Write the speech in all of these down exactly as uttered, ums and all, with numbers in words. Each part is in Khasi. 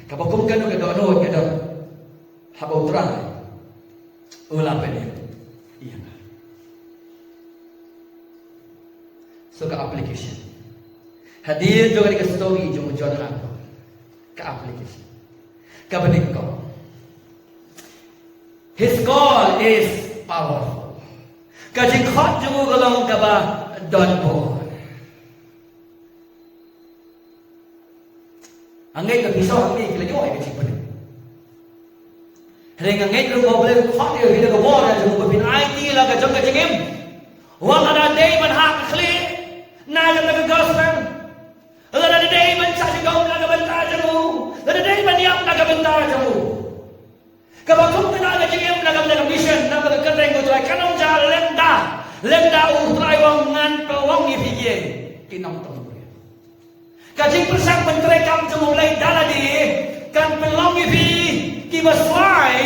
Kaba kum kano ka dohnud ka don haba U Trai u la pynïap ïa nga. So ka application hadien jong kane ka story jong u John Harper, ka application kaba nyngkong, his call is powerful. Ka jingkhot jong u ka long kaba don bor. Hangne ka pisa hangne ki la ïoh ïa ka jingpynim. Hynrei nga ngeit ruh ba U Blei u khot ïa phi da ka bor, ïa jong u ba phin aiti la ka jong ka jingim. Wat lada dei ban hap ka khlieh na ka, na ka gospel, lada dei ban shah shitom na ka bynta jong u, lada dei ban ïap na ka bynta jong u. Kaba kum kane ka jingim na ka, na ka mission, na ka kyrteng U Trai, kan ym jia lynda, lynda U Trai u ong ngan pynlong ïa phi kiei, ki nongtong briew. Ka jingpyrshang ban trei kam jong U Blei da lade kan pynlong ïa phi kiba slai.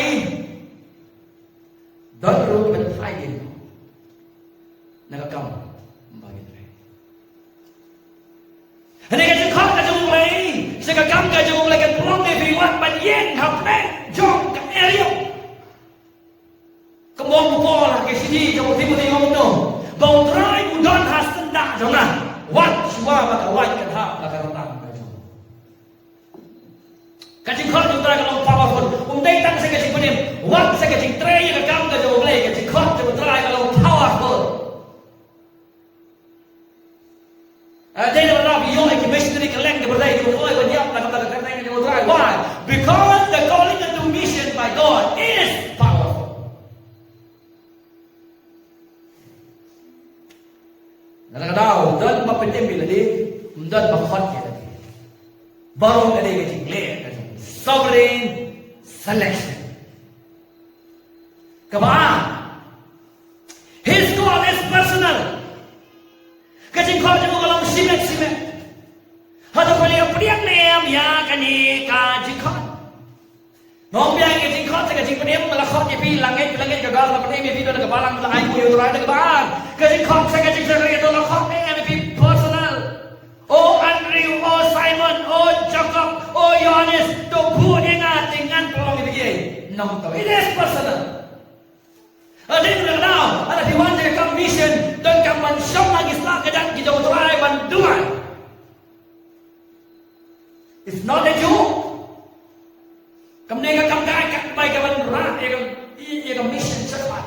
Don ruh ban phai ïa na ka kam ba ngi trei. Hynrei ka jingkhot ka jong U Blei, sa ka kam ka jong U Blei kan pynlong ïa phi wat ban ïeng hapdeng jong ka area. Kumba u Paul ha ka shithi jong u Timothi u ong kumno, ba U Trai u don ha syndah jong nga, wat shuwa ba ka wait kan hap na ka ryntang ka jong u. Ka jingkhot jong U Trai ka long powerful. Um dei tang sa ka jingpynim, wat sa ka jingtrei ïa ka kam ka jong U Blei, ka jingkhot jong U Trai ka long powerful. Ah, dei na ba la ïoh ïa ki missionary kylleng ki ba dei ki ba ïoh ban ïap na ka bynta ka kyrteng jong U Trai. Why? Because the calling into mission by God is powerful. Na kata ka daw, don ba pynïap ïa lade, don ba khot ïa lade. Baroh ka dei ka jingleh ka jong sovereign selection. Kaba ar, his call is personal. Ka jingkhot jong u ka long shimet shimet. Hato phi la pdiang ne em ïa kane ka jingkhot? Nga ong biang, ka jingkhot sa ka jingpynim, la khot ïa phi, la ngeit, la ngeit ka God, la pynim ïa phi, don ka balang, la ai ïa U Trai, da kaba ar. Ka jingkhot sa ka jingshakri, to la khot ne em ïa phi personal. O Andrew, o Simon, o Jacob, o Ïohannes, to buh ïa nga, te ngan pynlong ïa phi kiei, nongtong. It is personal. Hadien kata ka daw, lada phi wan sha ka kam mission, donkam ban shong ha ki sla kjat ki jong U Trai ban duwai. It's not a joke. Kam dei ka kam kai, kam bai ka ban rah ïa ka, ïa ka mission shakhmat.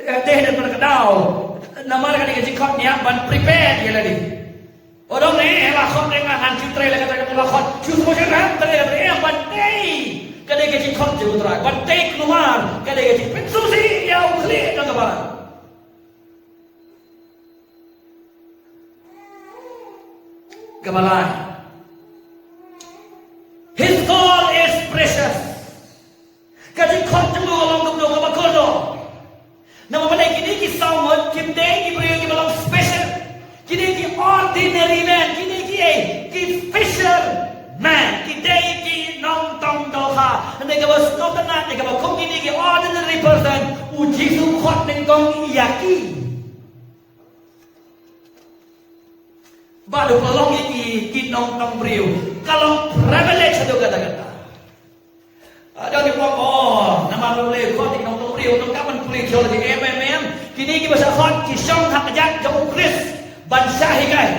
Te hadien kata ka daw, namar kane ka jingkhot ngi hap ban prepare ïa lade. Ong ne, la khot ne nga, ngan shu trei la ka trei, la khot shu shu shu ngan trei la trei, eh, ban tei. Ka dei ka jingkhot jong U Trai, ban tei kulmar, ka dei ka jingpynsngewsih ïa u khlieh jong ka balang. Kaba lai. His call is precious. Ka jingkhot jong u ka long kumno, kaba kordor. Namar balei kine ki saw ngut kim dei ki briew kiba long special. Ki dei ki ordinary man, ki dei ki ei, ki fisherman, ki dei ki nongtong dohkha. Hynrei kaba sngewtynnat, kaba kum kine ki ordinary person, U Jisu u khot nyngkong ïa ki. Bad u pynlong ïa ki ki nongtong briew. Ka long privilege haduh katta katta. Haduh ki ong, oh, namar U Blei u khot ïa ki nongtong briew, nongtong ban pule theology, em, em, em. Kine kiba shah khot ki shong ha kjat jong U Khrist ban shah hikai.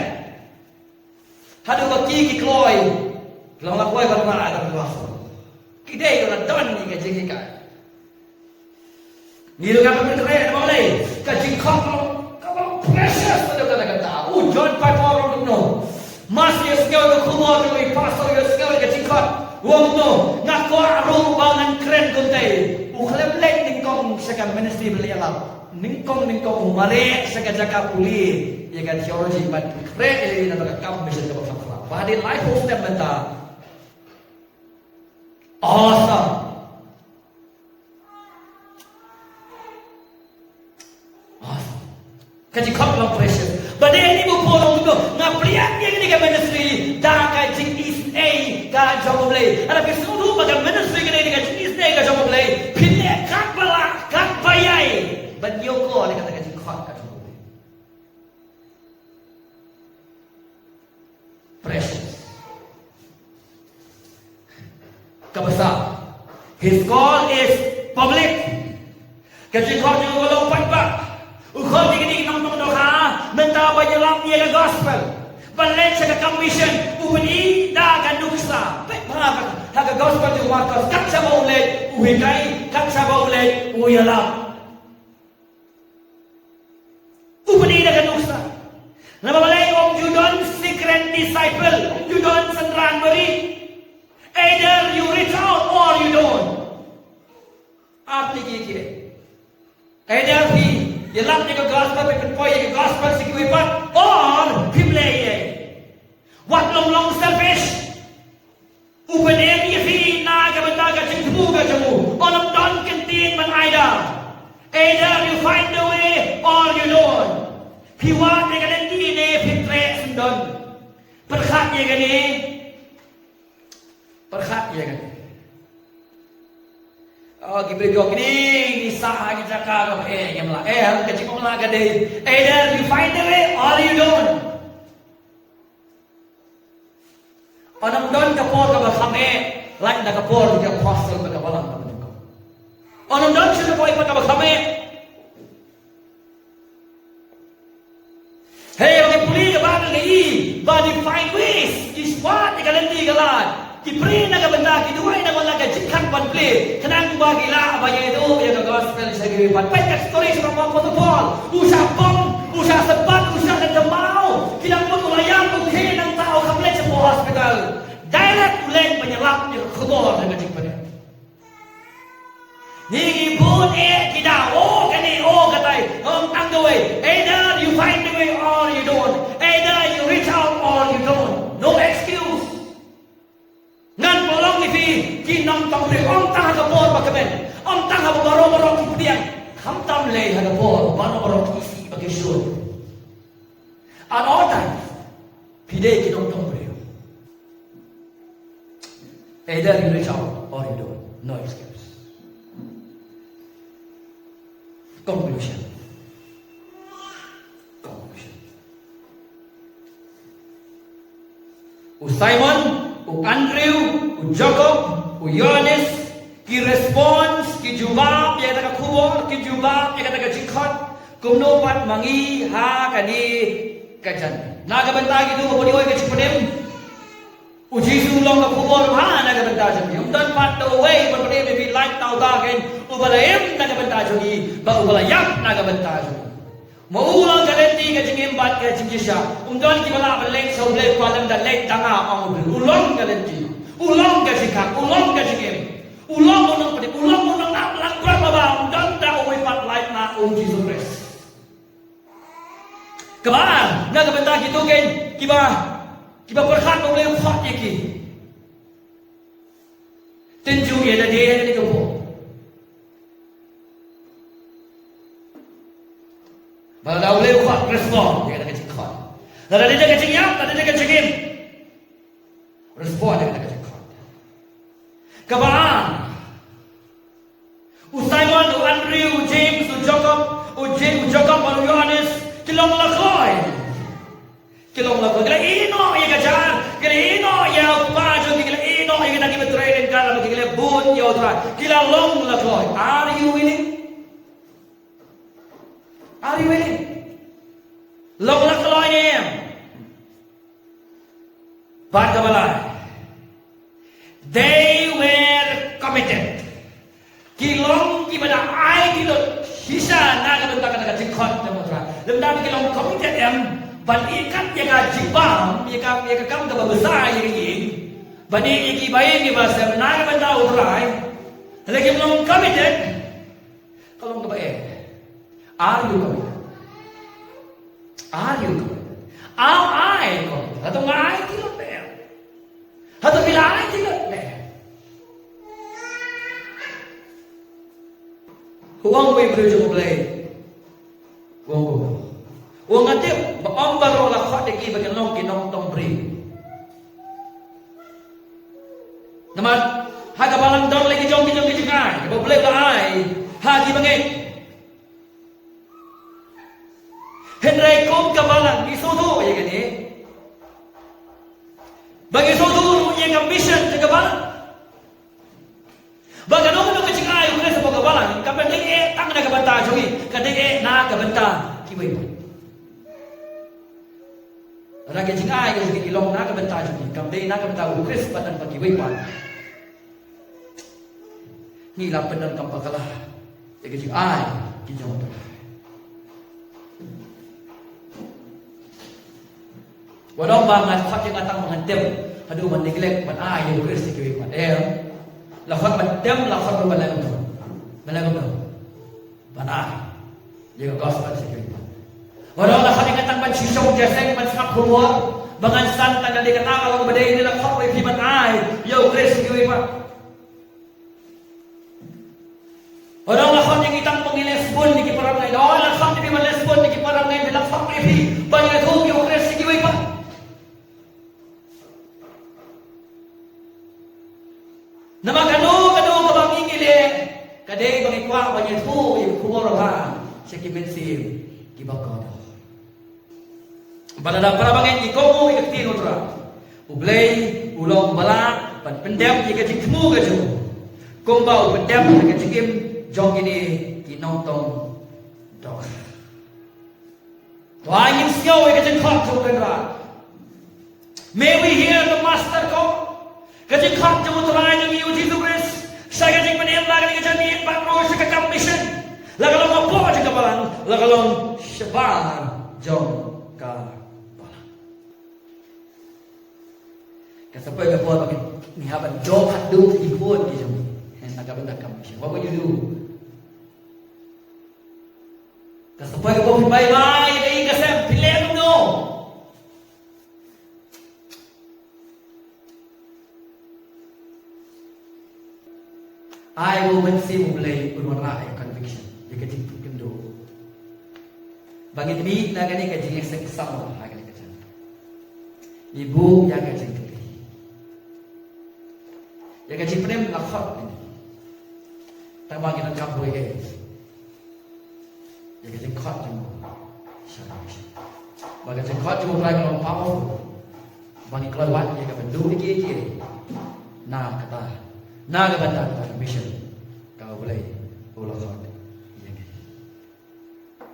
Haduh ba ki ki kloi, ki long la kloi ban rah ïa ka gospel. Ki dei ki la don ïa ka jinghikai. Ngi ruh ngam pyntrei, namar balei? Ka jingkhot ka long, ka long precious haduh katta katta. U John Piper u ong kumno? Masi ïa sngew ïa ka khubor jong i pastor, ïa sngew ïa ka jingkhot. U ong kumno? Nga kwah ruh ba ngan kren kumtei. U khlem leit nyngkong sha ka ministry ba leh ïalap. Nyngkong nyngkong u mareh sha ka jaka pule ïa ka theology bad khreh ïa kane ka kam mission kaba kham khraw. Ba hadien laiphew snem mynta. Awesome. Ka jingkhot long precious. Ba dei ni ba pynlong kumno, nga pdiang ïa kane ka ministry da ka jingisynei ka jong U Blei. Lada phi sngewthuh ba ka ministry ka dei ka jingisynei ka jong U Blei, phin leh katba lah, katba ïai ban ïoh ko ïa kata ka jingkhot ka jong U Blei. Pasal his call is public. Ka jingkhot jong u ka long paidbah. U khot ïa kine ki nongtong dohkha mynta ban ïalap ïa ka gospel, ban leit sha ka commission. U pyni da ka nuksa. Peit ba ha ka gospel jong u Markos, kat shaba u leit u hikai, kat shaba u leit u ïalap. U pyni da ka nuksa. Naba balei? Ym ju don secret disciple, ym ju don synran barit. Either you reach out or you don't. Ar tylli ki. Either phi ïalap ïa ka gospel, phi pynpoi ïa ka gospel sha kiwei pat, or phim leh ei ei. Wat long long selfish. U pynim ïa phi na ka bynta ka jingthmu ka jong u. Ym don kyntien ban ai da. Either you find a way or you don't. Phi wad ïa ka lynti ne phi treh syndon. Pyrkhat ïa kane. Pyrkhat ïa kane. Oh, ki briew ki ong, kine ngi sah ha ki jaka kaba eh, ngim lah. Eh, ka jingmut ka dei, either you find a way or you don't. Ym don ka por kaba kham eh lait na ka por ki apostle bad ka balang kaba nyngkong. Ym don shuh ka por kaba kham eh. Hei, ba ki pule ka Baibl, ki i ba ki find ways, ki wad ïa ka lynti ka lad, ki plie na ka bynta, ki duwai na ka bynta ka jingkhang ban plie, khnang ba ki lah ban ïathuh ïa ka gospel sha kiwei pat. Peit ka story sha u Apostol Paul, u shah pom, u shah sympat, u shah lynti maw, ki la mut u la ïap, u khie nangta u kham leit sha hospital. Direct u leit ban ïalap ïa ka khubor na ka jingpynim. Ngi bun eh ki da, o kane, o katai, ym tang kawei. Either you find a way or you don't. Either you reach out or you don't. No excuse. Ngan pynlong ïa phi ki nongtong briew, ym tang ha ka por ba kmen, ym tang haba baroh baroh ki pdiang, khamtam lei ha ka por baroh baroh ki isih ba ki shun. At all times, phi dei ki nongtong briew. Either you reach out or you don't. No excuse. Conclusion. Conclusion. U Simon, u Andrew, u Jakob, u Ïohannes, ki response, ki jubab ïa kata ka khubor, ki jubab ïa kata ka jingkhot. Kumno pat ma ngi ha kane ka janmiet? Na ka bynta kito kiba pynïoh ïa ka jingpynim, u Jisu u long ka khubor bha na ka bynta jong ngi. Ym don pat uwei uba pynïoh, maybe lait na uta kein uba la im na ka bynta jong ngi, bad uba la ïap na ka bynta jong ngi. Ma u long ka lynti ka jingim bad ka jingkyrshan. Ym don kiba lah ban leit sha U Blei, ba lem da leit da nga, ong U Blei. U long ka lynti, u long ka jingkhang, u long ka jingim. U long u nongpynim, u long u nongap lang bad ba ym don da uwei pat lait na u Jisu Khrist. Kaba ar, na ka bynta kito kein kiba, kiba pyrkhat ba U Blei u khot ïa ki. Tynjuh ïa lade ha kane ka por. Ba lada U Blei u khot, respond ïa kata ka jingkhot. Lada dei da ka jingïap, lada dei da ka jingim, respond ïa kata ka jingkhot. Kaba ar, u Simon, u Andrew, u James, u Jakob, u James, u Jakob bad u Ïohannes ki long la kloi. Ki long la kloi, ki la ïehnoh ïa ka jingïap, ki la ïehnoh ïa u Kpa jong ki, ki la ïehnoh ïa kita kiba trei ryngkat bad ki, ki la bud ïa U Trai, ki la long la kloi. Are you willing? Are you willing? Long la kloi ne em? Bad kaba lai, they were committed. Ki long kiba da ai ki lut shisha na ka bynta kata ka jingkhot jong U Trai. Lymda ba ki long committed em ban ïa kat ïa ka jingbam, ïa ka, ïa ka kam kaba bsa ïa ki, ban ïa ki ba ïa ki ba sem na ka bynta U Trai. Lada kim long committed, ka long kaba eh. Are you committed? Are you committed? Am I committed? Hato nga ai ki lut ne em? Hato phi la ai ki lut ne em? U ong uwei u briew jong U Blei, u ong, u ong, nga tip ba ym baroh la khot ïa ki ba kin long ki nongtong briew. Namar ha ka balang don la ki jong ki jong ki jingai kaba U Blei u la ai ha ki bangeit. Hynrei kum ka balang ngi sngewthuh ïa kane, ba ngi sngewthuh ruh ïa ka mission jong ka balang. na ka bynta jong ngi, ka dei eh na ka bynta kiwei pat. Lada ka jingai ka jong ngi ki long na ka bynta jong ngi, kam dei na ka bynta u Khrist bad na ka bynta kiwei pat, ngi la pyndonkam bakla ïa ka jingai ki jong u Trai. Wat ong ba ngan khot ïa nga tang ba ngan tem haduh ban neglect ban ai ïa u Khrist ïa kiwei pat. Em. La khot ban tem, la khot ruh ban leh kumno? Ban leh kumno? Ban ai ïa ka gospel ïa kiwei pat. Wat ong la khot ïa nga tang ban shisha ïaseng, ban sngap khubor, ba ngan san tang ka dei kata ka long ba dei, ne la khot ruh ïa phi ban ai ïa u Khrist ïa kiwei pat. Wat ong la khot ïa ngi tang ba ngin leh sbun ïa ki para bangeit. Wat ong la khot ïa phi ban leh sbun ïa ki para bangeit, la khot ïa phi ban ïathuh ïa u Khrist ïa kiwei pat. Namar kano kano kaba ngi ngi leh, ka dei ba ngi kwah ban ïathuh ïa ka khubor babha sha ki mynsiem kiba kordor. Bad lada para bangeit ki kohnguh ïa ka ktien U Trai, U Blei u long uba lah ban pyndep ïa ka jingthmu ka jong u, kumba u pyndep ïa ka jingim jong kine ki nongtong dohkha. To ai ngin sngew ïa ka jingkhot jong U Kynrad. May we hear the Master call. Ka jingkhot jong U Trai jong ngi U Jisu Khrist sha ka jingpynim la ka jong ngi, bad ruh sha ka kam mission. La ka long hapoh jong ka balang, la ka long shabar jong ka balang. Ka sa poi ka por ba ngi hap ban jop haduh ki khun ki jong ngi. Hynda ka bynta kam mission. What will you do? Ka sa poi ka por phi bye bye ïa ka ïing ka sem, phi leh kumno? Ai ba u Mynsiem U Blei un wanrah ïa ka conviction, ïa ka jingpynkynduh. Ba ngin mih na kane ka jingïaseng samla ha kane ka jan. Ngi buh ïa ka jingkylli. Ïa ka jingpynim la khot ïa ngi. Tang ba ngi donkam buh ïa ka, ïa ka jingkhot jong u. Sha ka mission. Ba ka jingkhot jong U Trai ka long powerful. Ba ngi kloi wad ïa ka ban duh ïa kiei kiei na kata, na ka bynta kata ka mission ka U Blei u la khot.